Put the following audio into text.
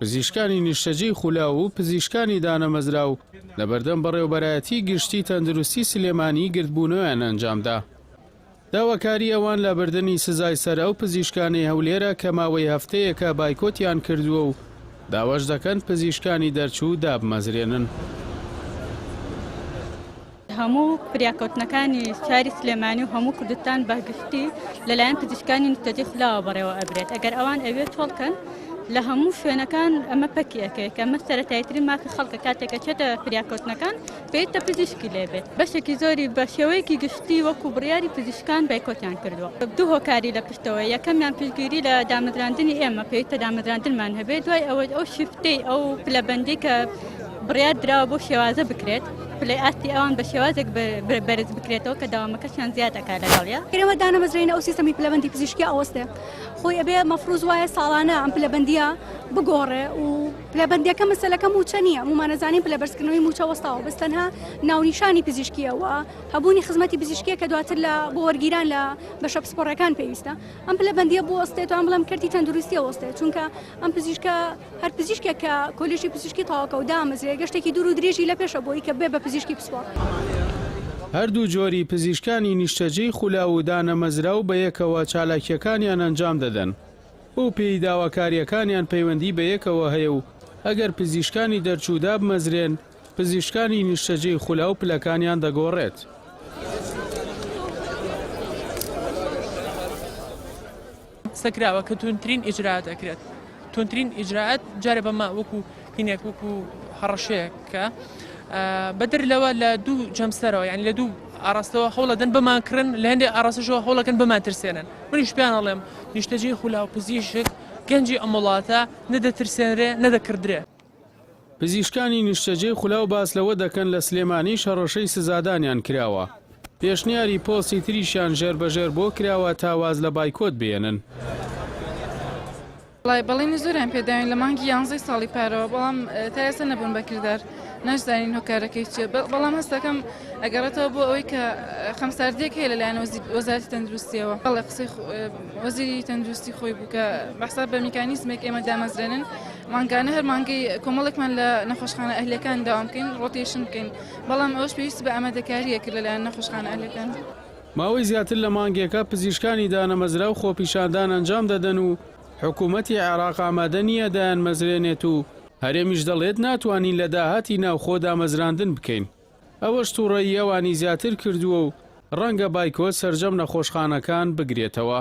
پزیشکانی نیشتەجێی خولاو و پزیشکانی دانەمەزراو لەبەردەم بەڕێوەبەرایەتی گشتی تەندروستی سلێمانی گردبوونەوەیان ئەنجامدا. داواکاری ئەوان لابردنی سزای سەر ئەو پزیشکانەی هەولێرە کە ماوەی هەفتەیەکە بایکۆتیان کردووە و داواش دەکەن پزیشکانی دەرچوو دابمەزرێنن. هەموو فریاکەوتنەکانی شاری سلێمانی و هەموو کوردستان بە گشتی لەلایەن پزیشکانی نیشتەجێی خولاوە بەڕێوە ئەبرێت ئەگەر ئەوان ئەوێ چۆڵکەن لە هەموو شوێنەکان ئەمە پەکی ئەکەوێت کە ئەمە سەرەتاییترین مافی خەڵکە کاتێک ئەچێتە فریاکەوتنەکان پێویستە پزیشکی لێ بێت بەشێکی زۆری بە شێوەیەکی گشتی وەکو بڕیاری پزیشکان بایکۆتیان کردووە دوو هۆکاری لە پشتەوە یەکەمیان پشتگیری لە دامەزراندنی ئێمە پێویستە دامەزراندنمان هەبێت دوای ئەوەی ئەو شیفتەی ئەو پلەبەندی کە بڕیار دراوە بۆ شێوازە بکرێت پلەی ئاستی ئەوان بە شێوازێک بەرز بکرێتەوە کە داوامەکەشیان زیاد ئەکات لەگەڵیا. ئێمە دانەمەزرێین ئەو سیستەمی پلەبەندی پزیشکی ئەوەستێ خۆی ئەبێ مەفروز وایە ساڵانە ئەم پلەبەندیە بگۆڕێ و پلەبەندیەکە مەسەلەکە موچە نییە مومانەزانین پلە بەرزکردنەوەی موچە وەستاوە بەس تەنها ناونیشانی پزیشکیە و هەبوونی خزمەتی پزیشکیە کە دواتر لە بۆ وەرگیران لە بەشە پسپۆڕەکان پێویستە ئەم پلەبەندیە بوەستێت و ئەم بڵێم کەرتی تەندروستیە وەستێت چونکە ئەم پزیشکە هەر پزیشکێک کە کۆلێژی پزیشکی تەواوکە و دامەزرێ گەشتێکی دوور و درێژی لە پێشە بۆی کە ببێ بە پزیشکی پسپۆڕ. هەردوو جۆری پزیشکانی نیشتەجێی خولاو و دانەمەزراو بەیەکەوە چالاکییەکانیان ئەنجام دەدەن، بەو پێیی داواکارییەکانیان پەیوەندی بەیەکەوە هەیە و ئەگەر پزیشکانی دەرچوو دابمەزرێن، پزیشکانی نیشتەجێی خولاو پلەکانیان دەگۆڕێت. قسە کراوە کە توندترین ئیجرائات ئەکرێت توندترین ئیجرائات جارێ بەمە وەکو هینێک وەکو هەڕەشەیەک کە بەدەر لەوە لە دوو جەمسەرەوە یعنی لە دوو ئاراستەوە هەوڵەدەن بمان کڕن لە هەندێک ئاراستەشەوە هەوڵەکەن بمان ترسێنن منیش پێیان ئەڵێم نیشتەجێی خولا و پزیشک گەنجی ئەم وڵاتە نەدەترسێنرێ نەدەکڕدرێ. پزیشکانی نیشتەجێی خولاو باس لەوە دەکەن لە سلێمانیش هەڕەشەی سزادانیان کراوە، پێشنیاری پۆستی تریشیان ژێربەژێر بۆ کراوە تا واز لە بایکۆت بێنن. وەڵای بەڵێنی زۆریان پێداوین لە مانگی یانزەی ساڵی پارەوە بەڵام تا ئێستا نەبوون بە کردار ناشزانین هۆکارەکەی چییە بەڵام هەستەکەم ئەگەڕێتەوە بۆ ئەوەی کە خەمساردیەک هەیە لەلایەن وەزارەتی تەندروستیەوە بەڵێ قسەی وەزیری تەندروستی خۆی بوو کە بەحساب بە میکانیزمێک ئێمە دامەزرێنن مانگانە هەر مانگەی کۆمەڵێکمان لە نەخۆشخانە ئەهلیەکان داوام بکەین ڕۆتێشن بکەین بەڵام ئەوەش پێویستی بە ئامادەکاریە کرد لەلایەن نەخۆشخانە ئەهلیەکان. ماوەی زیاتر لە مانگێکە پزیشکانی دانەمەزراو خۆپیشاندان ئەنجام دەدەن و حکومەتی عێراق ئامادە نییە دایانمەزرێنێت و هەرێمیش دەڵێت ناتوانین لە داهاتی ناوخۆ دامەزراندن بکەین. ئەوەش توڕەیی ئەوانی زیاتر کردووە و ڕەنگە بایکۆت سەرجەم نەخۆشخانەکان بگرێتەوە.